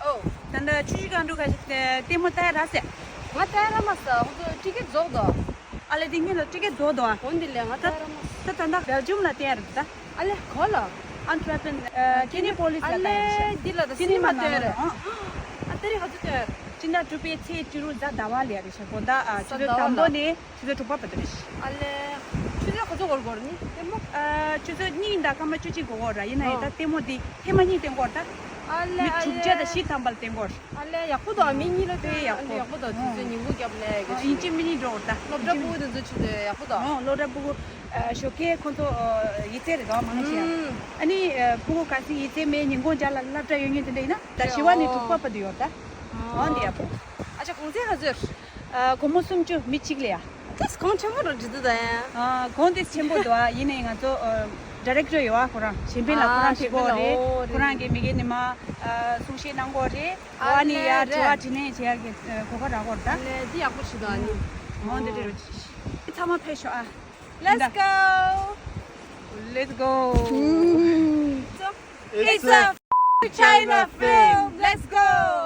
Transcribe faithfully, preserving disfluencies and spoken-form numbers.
ཨོ། ད་ལྟ་ཆུ་བཞི་སྒང་དྲུག་ཁ་ཤས་ལྟད་མོ་ལྟ་ཡ་རག་སོང་། ང་ལྟ་ཡ་རག་མ་སོང་། ཁོ་ཚོ་ཊི་ཀེ་ཊི་རྫོགས་འདུག་ཨ་ལེ་དེ་ངེད་ལ་ཊི་ཀེ་ཊི་རྫོགས་འདུག་ཨ། འོ་འདི་ལས་ང་ལྟ་ཡ་རག་མ་སོང་། ད་ད་ལྟ་བྷེལ་ཇམ་ལ་ལྟ་ཡ་རེད་ད། ཨ་ལེ་ག་ལ། ཨན་ཊ་ཝེར་པན། ཨ། ཀི་ནི་པོ་ལིས་ལ་ལྟ་ཡ་རེད་ཤག་ཨ་ལེ་འདི་ལ་ད་སི་ནི་མ་ལྟ་ཡ་རེད། ཨ་ད་རེས་ག་ཚོད་ལྟ་ཡ་རེད། སྤྱི་ཟླ་དྲུག་པའི་ཚེས་བཅུ་དྲུག་གཟའ་ཟླ་བ་ལ་རེད་ཤག་དགོང་དག་ཨ་ཆུ་ཚོད་དང་པོ་ནས་ཆུ་ཚོད་དྲུག་པ་བར་དུ་རེད་ཤག་ཨ་ལེ། ཆུ་ཚོད་ག་ཚོད་འགོར་འགོར་ནི་ལྟད་མོ། ཨ་ཆུ་ཚོད་གཉིས་དང་སྐར་མ་བཅུ་གཅིག་འགོར་འགོར་ར། ཡིན་ན་ཡང་ད་ལྟད་མོ་འདི་ཐེངས་མ་གཉིས་ལྟས་འགོར་ད། ཨ་ལེ། མི་ཨ་དྲུག་བརྒྱ་དང་བཞི་ཐམ་པ་ལ་ལྟས་འགོར། ཨ་ལེ་ཡག་པོ་འདུག་མི་གཉིས་ལ་ལྟས་ཡག་པོ། ཡག་པོ་འདུག་དུས་ཚོད་ཉིན་གུང་རྒྱབ་ལས་ག་ཨ་ཡིན་གཅིག་མིན་གཉིས་འགྲོ་འགོར་ད། སློབ་གྲྭ་ཕྲུ་གུ་དེ་ཚོ་ཆུ་ཚོད་ཡག་པོ་འདུག་ཨོ་སློབ་གྲྭ་ཕྲུ་གུ་ཨ་ཞོགས་ཀས་ཁོང་ཚོ་ཨ་ཡིག་ཚད་རེད་དོ་མང་ཆེ་བ། ཨ་ནི་ཨ་ཕྲུ་གུ་གལ་སྲིད་ཡིག་ཚད་མེད་ཉིན་གུང་རྒྱབ་ལ་སློབ་གྲྭ་ཡོད་མཁན་དེ་འདྲ་ཡིན་ན་ད་བཞི་པ་ནས་དྲུག་པ་བར་དུ་ཡོད་ད། ཨོ་འདི་ཡག་པོ། ཨ་ཅག་གུང་སེང་ག་ཚོད། ཨ་སྒོར་མོ་སུམ་ཅུ་མི་གཅིག་ལ་ཡ། ཏེས་གོང་ཆེན་པོ་རུ་འགྲོ་འདུག་ད་ཡ། ཨ་གོང་ཏེས་ཆེན་པོ་འདུག་ཨ་ཡིན་ནའི་ང་ཚོ་ཨ་ཌི་རེག་ཊར་ཡོད་ཨ་ཁོ་རང་གཞན་ཕན་ལ་ཁོ་རང་ཨ་ཕེབས་ཀྱི་ཡོད་རེད། གཞན་ཕན་ལ་ཨོ་རེད། ཁོ་རང་གིས་མི་རྒན་ནི་མ་ཨ་གསུང་བཤད་གནང་གི་ཡོད་རེད། ཨ་ཨ་ནི་ཡ་ལེ་དྲི་བ་རེད། དྲིས་ལན་བྱེད་ཡག་གི་ཨ་གོ་སྐབས་རག་གི་ཡོད་རེད་ད། ཨ་ལེ་འདི་ཡག་པོ་ཞིག་འདུག་ཨ་ནི། ཨོ་འདི་འདྲ་རེད། ཚང་མ་ཕེབས་ཤོག་ཨ། Let's go. Let's go. It's a China film. Let's go.